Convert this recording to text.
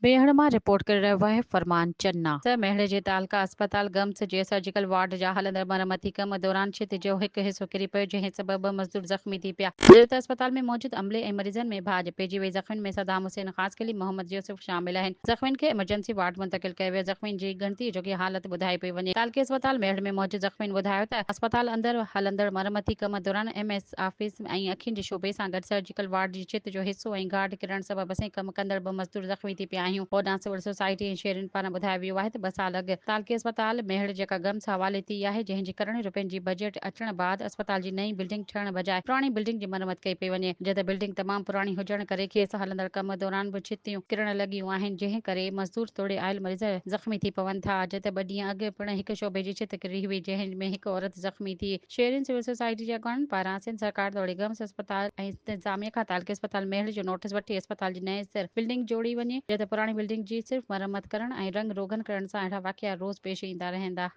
ميهڙ مان رپورٽ ڪري رهيو آهي فرمان چنا. ميهڙ جي تعلقه اسپتال گمس جي سرجيڪل وارڊ جا هلندڙ مرمتي ڪم دوران ڇت جو هڪ حصو ڪري پيو جنهن سبب ٻه مزدور زخمي ٿي پيا جڏهن ته اسپتال ۾ موجود عملي ۽ مريضن ۾ ڀاڄ پئجي وئي زخمين ۾ صدام حسين خاصخيلي، محمد يوسف شامل آهن زخمين کي ايمرجنسي وارڊ منتقل ڪيو ويو زخمين جي ڳڻتي جوڳي حالت ٻڌائي پئي وڃي تعلقي اسپتال ميهڙ ۾ موجود زخمين ٻڌايو ته اسپتال اندر هلندڙ مرمتي ڪم دوران ايم ايس آفيس ۽ اکين جي شعبي سان گڏ سرجيڪل وارڊ جي ڇت جو حصو ۽ گارڊ ڪرڻ سبب اسين ڪم ڪندڙ ٻه مزدور زخمي ٿي پيا آهيون. هوڏانهن سول سوسائٽي ۽ شهرين پاران ٻڌايو ويو آهي ته ٻه سال اڳ تعلقي اسپتال ميهڙ جيڪا گمس حوالي ٿي آهي جنهن جي ڪروڙين روپين جي بجيٽ اچڻ بعد اسپتال جي نئين بلڊنگ ٺهڻ بجاء پراڻي بلڊنگ جي مرمت ڪئي پئي وڃي جڏهن ته بلڊنگ تمام پراڻي هجڻ ڪري کيس هلندڙ ڪم دوران به ڇتيون ڪرڻ لڳيون آهن جنهن ڪري مزدور توڙي آيل مريض زخمي ٿي پون ٿا جڏهن ته ٻه ڏينهن اڳ پڻ هڪ شعبي جي ڇت ڪري هئي جنهن ۾ هڪ عورت زخمي ٿي شهرين سول سوسائٽي جي اڳواڻن پاران سنڌ سرڪار توڙي گمس اسپتال ۽ انتظاميه کان تعلقي اسپتال ميهڙ جو نوٽيس وٺي اسپتال جي نئين سر بلڊنگ جوڙي وڃي جڏهن ته پراڻي بلڊنگ جي صرف مرمت ڪرڻ ۽ رنگ روغن ڪرڻ سان اهڙا واقعا روز پيش ايندا رهندا.